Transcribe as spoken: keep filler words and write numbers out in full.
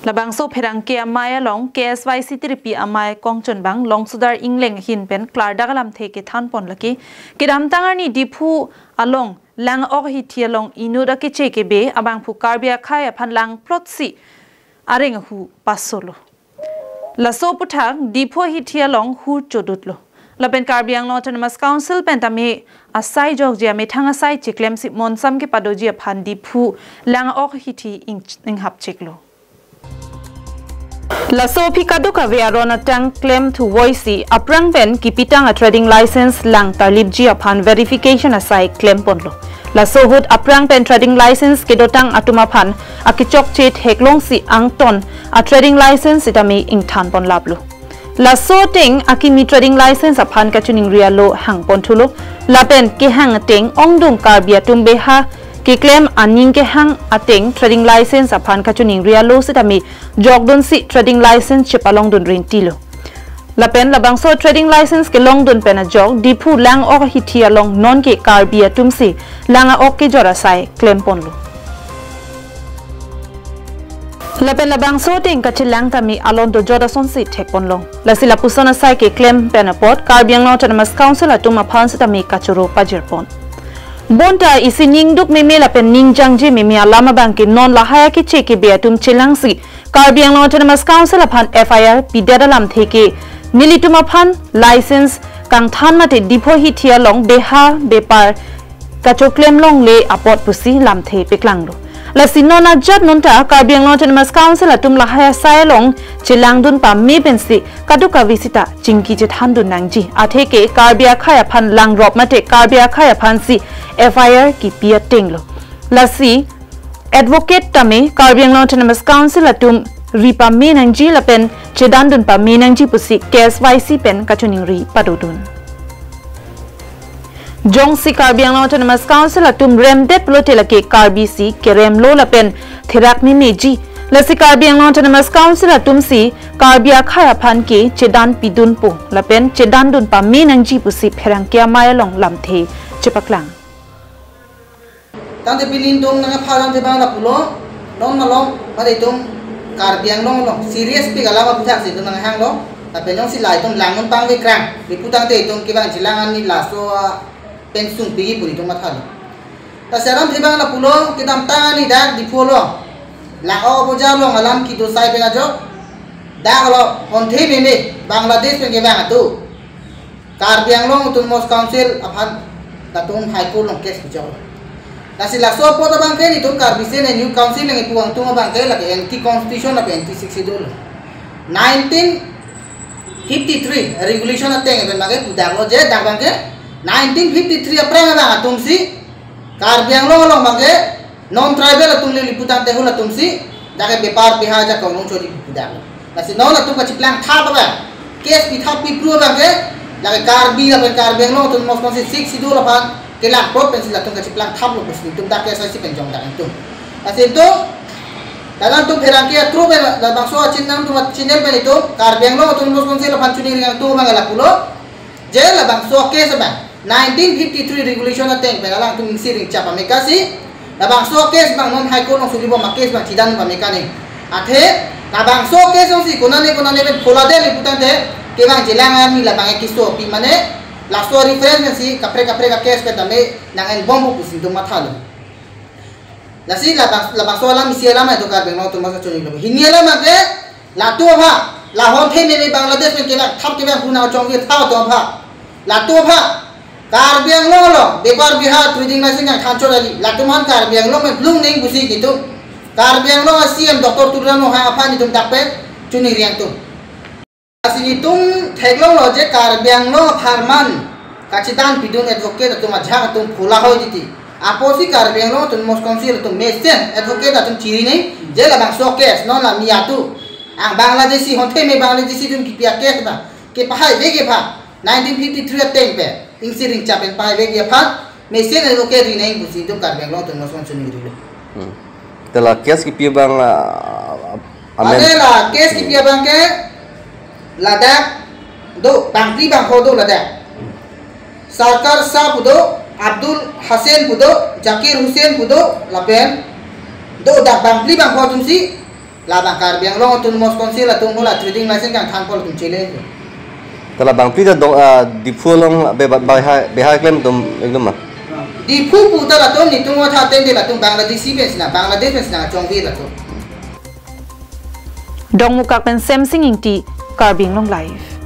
Labangso pherangke amei along K S Y C tiripi amei kongchunbang Longsudar Engleng ahin pen klardak alamthe kethanpon lake, kedamtang arni Diphu along lang-ok ahithi along inut akeche kebe abangphu Karbi akhei aphan langplotsi areng ahu pasolo. Laso aphuthak Diphu ahithi along hu chodutlo. Lapen Karbi Anglong Autonomous Council pen tame asai jokji amethang asai chiklemsi monsam kepadoji aphan Diphu lang-ok ahithi ing-, inghapcheklo. Laso aphi kadokave aron atang klemthu voisi aphrang pen kipitang a trading license lang tarlipji aphan verification asai klemponlo. Laso ahut aphrang pen trading license kedotang atum aphan akechokche theklongsi angton a trading license sitame ingthanponlaplo. Laso ateng akimi trading license aphan kachiningri alo hangponthulo. Lapen kehang ateng ongdung Karbi atum beha keklem aning kehang ateng trading license aphan kachiningri alo sitame jokdunsi trading license chepalongdun rintilo. Lapen labangso trading license kelongdun pen ajok Diphu lang-ok ahithi along nonke Karbi atumsi lang-ok kejor asai klemponlo. Lapen labangso ateng kachelang tame alon dojot asonsi thekponlong. Lasi lapuson asai keklem pen apot Karbi Anglong Autonomous Council atum aphan sitame kachoro pajirpon. Bonta isi ningduk meme lapen ningjangje meme alam abangke non lahai akeche kebe atum chelangsi Karbi Anglong Autonomous Council aphan F I R pidet alamthe ke nelitum aphan license kangthan mate Diphu ahithi along beha bepar kachoklemlongle apot pusi lamthe peklanglo. Lasi non ajat nonta Karbi Anglong Autonomous Council atum lahai asai along chelangdun pame pensi kadokave sita chingki chethandun nangji. Atheke Karbi akhei aphan langrop mate Karbi akhei aphansi F I R kipi atenglo. Lasi advocate tame Karbi Anglong Autonomous Council atum ri pame nangji lapen chedandun pame nangji pusi K S Y C pen kachiningri padodun. Jongsi Karbi Anglong Autonomous Council atum remdet pulote lake Karbi si keremlo lapen therak memeji. Lasi Karbi Anglong Autonomous Council atumsi Karbi akhei aphan ke chedan pidunpo lapen chedandun pame nangji pusi pherangke amei along lamthe chepaklang. Tangte pini itum nangkepha tangte bang lapulo, non malom, mate itum Karbi Anglong along serious pik alam aphuthak si itum nanghanglo, lapen jongsi la itum langnon pangve krang, lapu tangte itum kevang chelang arni laso, ah, pen sungpik pu itum mathalo. Ta seram the bang lapulo, kedamtang arni dak Diphu along lang-ok aboja along alam kedo asai pen ajok, dak lo honthe meme Bangladesh pen kevang atum Karbi Anglong Autonomous Council aphan latum High Court along case pijoklo. Lasi laso apot abangke nelitum Karbi State New Council nangkepu atum abangke lake anti constitution lapen anti Sixth Schedule. Nineteen fifty-three regulation ateng pen abangke pudaklo je dak abangke nineteen fifty-three aphrang abang atumsi Karbi Anglong along abangke non tribal atum le lapu tangte hul atumsi dak ke bepar beha ajakong nung chori pudak. Lasi non atum kachiplang thap abang, case pithap pipru abangke, lake Karbi lapen Karbi Anglong Autonomous Council Sixth Schedule aphan kelangprot pensi latum kachiplang thaplo pusi itum dak K S Y C pen jongdak itum. Lasi itum, dalam itum pherangke atru pen, labangso achin nangtum channel pen itum Karbi Anglong Autonomous Council aphan chiningri nangtum abang lapulo. Je labangso case abang nineteen fifty-three regulation ateng pen alangtum ingsi ringchap pame kesi, labangso case abang non High Court along suri bom a-case abang chedan pame kani. Athe labangso case alongsi konane konane pen phola de lapu tangte kevang chelang arni labang keso pi mane laso reference si kaprek kaprek a-case pen tame nang-en bompo pusi itum mathalo. Lasi labang, labangso alam isi alam itum Karbi Anglong atum masa chunilo. Hini alam abangke latum aphan, la honthe meme Bangladesh pen kevang thap kevang puna chongvir thap atum aphan, latum aphan Karbi Anglong along bepar beha trading license kangthanchot kali, latum aphan Karbi Anglong pen plung nang pusi itum Karbi Anglong a-C M Doctor Tuliram Ronghang aphan itum dak pen chiningri nangtum. Lasi itum theklonglo je Karbi Anglong apharman kachedan pidun advocate atum ajahak atum phola hoi titi. Apotsi Karbi Anglong Autonomous Council atum mesen advocate atum chiri nang je labangso case non la mi atum. Ang Bangladeshi honthe meme Bangladeshi atum kipi a-case abang kepahai veke aphan nineteen fifty-three ateng pen ingsi ringchap pen pahai veke aphan mesen advocate ri nang pusi itum Karbi Anglong Autonomous Council chinirilo. Hmm. Te la case kipi abang, ah, amen. Ane la case kipi abangke ladak do bangphli bangpho do ladak. Sarkar Shah pu do, Abdul Hussain pu do, Zakir Hussain pu do, lapen do dak bangphli bangpho atumsi Labang Karbi Anglong Autonomous Council atum hula trading license kangthang pol atum chele. Tala bang pita dong ah, Diphu along be be hai be hai klem tum ekdom ma. Diphu puta latum nitum wa thateng de latum Bangladeshi pen sina Bangladesh pen sina chongvi latum. Dongmukak pen Semsing Ingti, Karbi Anglong Live.